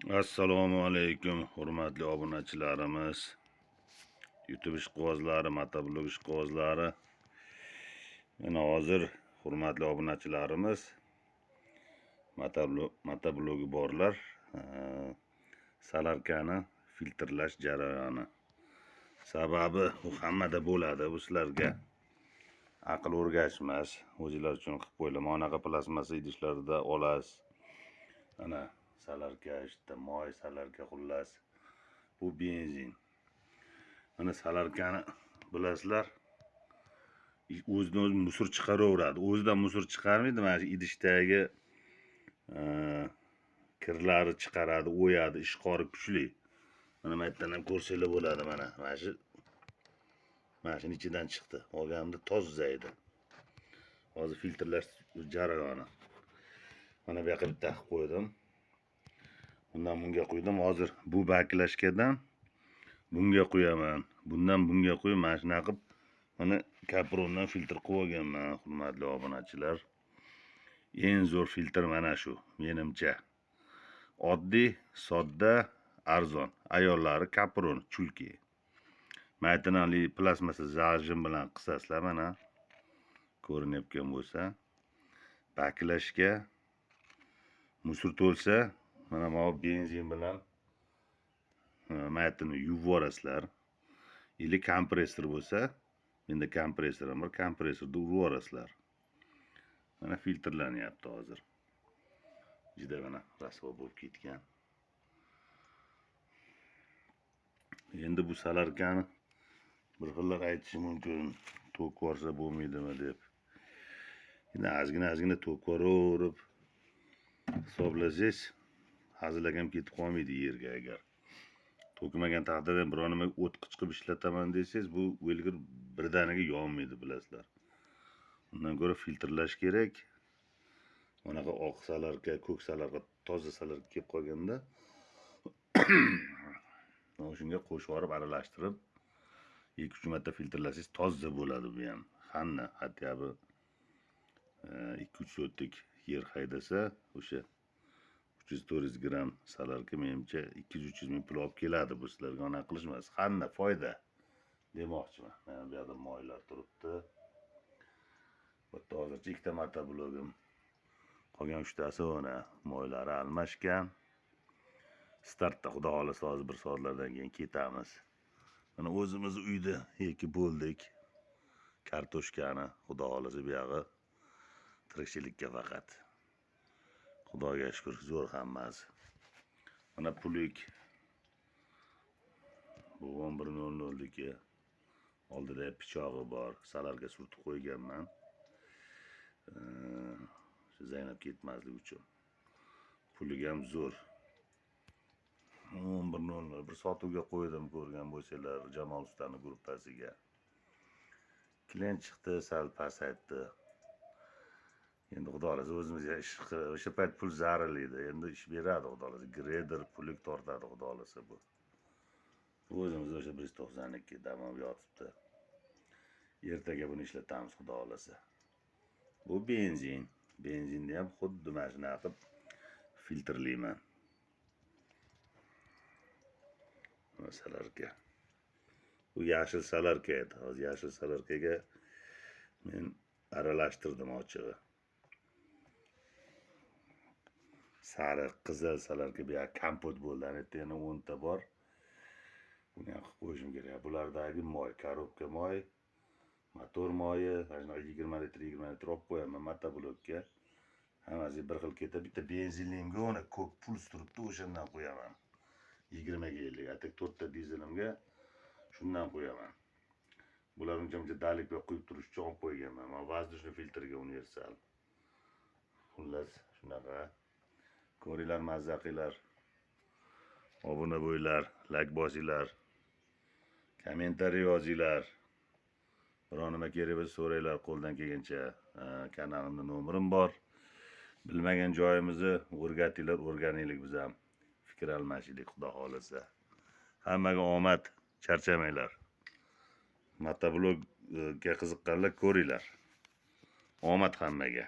Assalomu alaykum, hurmatli obunachilarimiz, YouTube ishqibozlari, motoblog ishqibozlari. Mana hozir, hurmatli obunachilarimiz, motoblogi borlar, solarkani filtrlash jarayoni. Sababi u hammada bo'ladi, bu sizlarga aql o'rgatish emas, o'zinglar uchun qilib qo'yinglar. Mana bunaqa plastmassa idishlarda olasiz. Mana solarka, işte moy, solarka, xullas bu benzin. Mana solarkani bilasizlar, o'zidan o'zi musor chiqaraveradi. O'zidan musor chiqarmaydi, mana shu idishdagi kirlari chiqaradi, o'yadi, ishqori kuchli. Mana bu yerdan ham ko'rsanglar bo'ladi, mana mana shuni ichidan chiqdi. Olganimda toza edi. Hozir filtrlash jarayoni. Mana bu yoqqa bitta qilib qo'ydim. Bundan bunga quydim. Hozir bu baklashkadan bunga quyaman. Bundan bunga quyib, mana shunaqa qilib mana kaprondan filtr qilib olganman, hurmatli obunachilar. Eng zo'r filtr mana shu, menimcha. Oddiy, sodda, arzon. Ayollari kapron, chulki. Maytanali plastmassa zajim bilan qisasizlar, mana ko'rinayotgan bo'lsa. Baklashka musor to'lsa, mana bu benzin bilan maytini yuvib yuborasizlar. Ili kompressor bo'lsa, menda kompressor ham bor, kompressorda urib yuborasizlar. Mana filtrlanyapti hozir. Juda mana rasvo bo'lib ketgan. Endi bu solarkani bir xillar aytishi mumkin, tok borsa bo'lmaydimi deb. Endi ozgina tok boraverib hisoblasangiz, hazilak ham ketib qolmaydi yerga agar. To'kmagan taqdirda ham biror nima o't qichqib ishlataman desangiz, bu o'lgir birdaniga yonmaydi, bilasizlar. Undan ko'ra filtrlash kerak. Bunaqa oq solarka, ko'k solarka, toza solarka kelib qolganda shunga qo'shib yuborib aralashtirib 2-3 marta filtrlasangiz toza bo'ladi bu ham. Hamma хотя бы 2-3 sotlik yer haydasa, o'sha 300-400 gramm solarka menimcha 200-300 ming pul olib keladi. Bu sizlarga anaqa qilish emas, hamma foyda demoqchiman. Mana bu yerda moylar turibdi. Bu yerda hozircha ikkita motoblogim, qolgan uchtasi mana moylari almashgan. Startda xudo xohlasa hozir bir soatlardan keyin ketamiz. Mana o'zimiz uyda ekib bo'ldik kartoshkani, xudo xohlasa bu yog'i tirikchilikka faqat. Xudoga shukur, zo'r hammasi. Mana pulik. Bu 11.00niki. Oldida pichog'i bor, salarga surtib qo'yganman. Shu zaynab ketmaslik uchun. Pulik ham zo'r. 11.00 bir sotuvga qo'ydim, ko'rgan bo'lsanglar, Jamol ustani gruppasiga. Klient chiqdi, sal pasaytdi. Endi xudo xohlasa o'zimizga ish, o'sha payt pul zaril edi. Endi ish beradi xudo xohlasa. Greder pulik tortadi xudo xohlasa bu. O'zimiz o'sha 192 dam olib yotibdi. Ertaga buni ishlatamiz xudo xohlasa. Bu benzin. Benzinni ham xuddi mana shunaqa qilib filtrlayman. Solarka. Bu yashil solarka edi. Hozir yashil solarkaga men aralashtirdim ochig'i. Sariq, qizil solarka bu yoq kompot bo'ldi. Ana yerda yana 10 ta bor. Buni ham qilib qo'yishim kerak. Bulardagi moy, korobka moy, motor moyi, mana shunaqa 20 litr, 20 litr olib qo'yaman motoblokka. Hammasi bir xil ketadi. Bitta benzinlimga uni ko'k puls turibdi, o'shandan qo'yaman. 20 ga 50. Atak 4 ta dizelimga shundan qo'yaman. Bular uncha-muncha dalikka quyib turish uchun olib qo'yganman. Men воздушный filtrga universal. Xullas, shunaqa. Ko'ringlar, mazza qilinglar. Obuna bo'linglar, like bosinglar. Kommentariy yozinglar. Biror nima kerak bo'lsa so'ranglar qo'ldan kelgancha. Kanalimda nomerim bor. Bilmagan joyimizni o'rgatinglar, o'rganaylik biz ham. Fikr almashaylik xudo xohlasa. Hammaga omad, charchamanglar. Motoblogga qiziqqanlar ko'ringlar. Omad hammaga.